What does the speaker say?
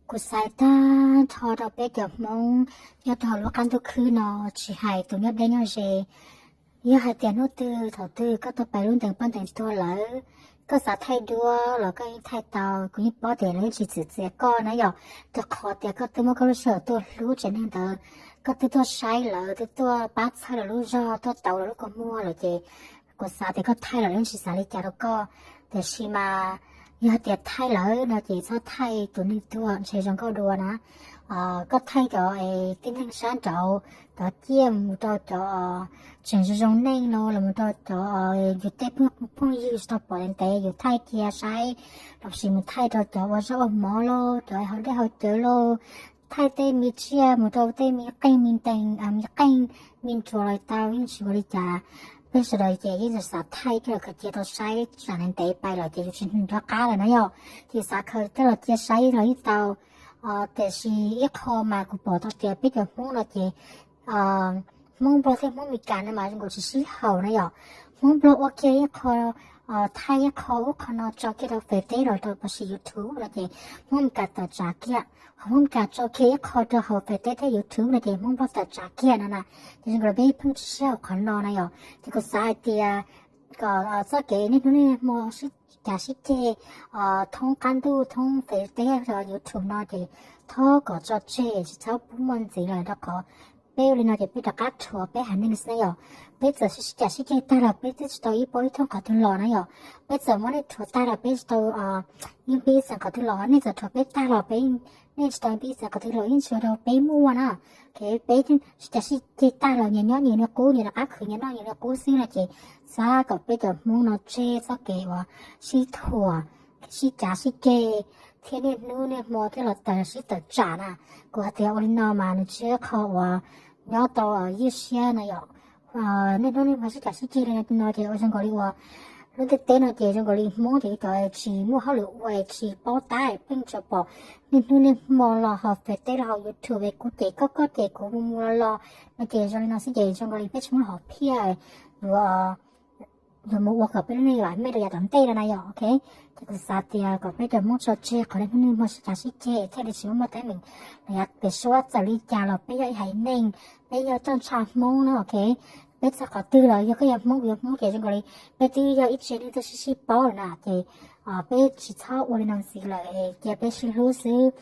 Kuv xav tag nrho rau peb cov Hmoob nyob rau hauv lub qab ntuj khwb no, tsis hais tus nyob deb nyob ze, yog hais tias hnub twg thaum twg koj tuaj pais lub ntees poj ntees tuag lawm, koj xav thaij duab los koj yeej thaij tau. Kuv yeej paub tias lawv yeej tsis txwv txiav koj na yom, rau qhov tias koj twb muab koj lub sij hawm tuaj hlub tsev neeg ntawd, koj twb tuaj saib lawv, twb tuaj pab txhawb lawv lub zog, tuaj tauv lawv lub kua muag lawm ces kuv xav tias koj thaij los lawv yeej tsis xav li cas rau koj. Tiam sis mas yog hais tias thaij lawm no ces txhob thaij tus neeg tuag, ntshe zoo nkauj dua na. Koj thaij cov tib neeg sab nraud, cov ciaj mus rau cov tseem zoo zoo neej no, los mus rau cov yus tej phooj ywg tsis tau pom ntev ntev, yus thaij cia saib, los sis mus thaij rau cov ua zaub ua mov lauj, cov haus dej haus cawv lauj, thaij tej me tsiaj mus rau tej me qeej me ntees, me qeej me nruas los tau, yeej tsis ua li cas. Peb sawv daws ces yeej xav thaij coj los khaws cia tau saib, tsam ntev ntev pais lawm ces yus tsis nco qab lawm na yom. Ces xav khaws coj los cia saib los yeej tau. Tiam sis ib qho mas kuv pom tau tias peb cov Hmoob no ces Hmoob Nplog thiab Hmoob Meskas no mas zoo nkaus tsis sib haum na yom. Hmoob Nplog ua kiag ib qho, thaij ib qho ub qho no tso kiag rau Face teb los rau lossis YouTube no ces Hmoob Meskas tawm tsam kiag. Hmoob Meskas tso kiag ib qho rau hauv Face teb thiab YouTube no ces Hmoob Nplog tawm tsam kiag no na. Ces zoo nkaus peb pheej tsis sib haum qhov no na yom. Ces kuv xav hais tias kom txoj kev niaj hnub niaj hmo sib cav sib ceg thoob qab ntuj thoob Face teb los YouTube no ces thov kom tso tseg, tsis txhob pub muaj ntxiv lawm, rau qhov peb ua li no ces peb rov qab rhuav peb haiv neeg xwb na yom. Peb txawm sib cav sib ceg tag los peb twb tsis tau ib paub ib thooj qhov twg los na yom. Peb txawm muab nej rhuav tag los peb tsis tau ib pib xeem qhov twg los, nej txawm rhuav peb tag los peb, nej tsis tau ib pib xeem qhov twg los yeej tsis ua rau peb muaj na. Peb sib cav sib ceg tag los nyias nyob nyias li qub, nyias rov qab khwv nyias noj nyias li qub xwb no ces xav kom peb cov Hmoob no tseg txoj kev uas sib thuam, sib cav sib ceg thiab niaj hnub niaj hmo thiab los tawm sib tawm tsam na. Kuv hais tias ua li no mas nws tsis yog qho uas nyob tau ywj siab na yom. Niaj hnub niaj hmo sib cav sib ceg li no ces ua zoo nkaus li uas lub ntiaj teb no ces zoo nkaus li Hmoob ces cov tsis muaj hauj lwm ua, tsis paub tab pheej tsuas pom niaj hnub niaj hmo los hauv Face teb los hauv YouTube es kuv cem koj, koj cem kuv mus mus los los no ces zoo li no xwb ces zoo nkaus li peb tsis muaj lub hom phiaj yuav, yuav mus ua kom peb lub neej vam meej rau yav tom ntej no na yom. Ok, ces kuv xav tias kom peb cov Hmoob tso tseg qhov niaj hnub niaj hmo sib cav sib ceg thiaj li tsis muaj teeb meem los yav pem suab. Txawm li cas los peb yog ib haiv neeg, peb yog toj ntsha Hmoob na. Ok, peb txog qhov twg los yog koj yog Hmoob kuv yog Hmoob ces zoo nkaus li peb twb yog ib tsev neeg twb sib sib paub lawm na ces peb tsis txhob ua li no ntxiv lawm, cia peb sib hlub xwb.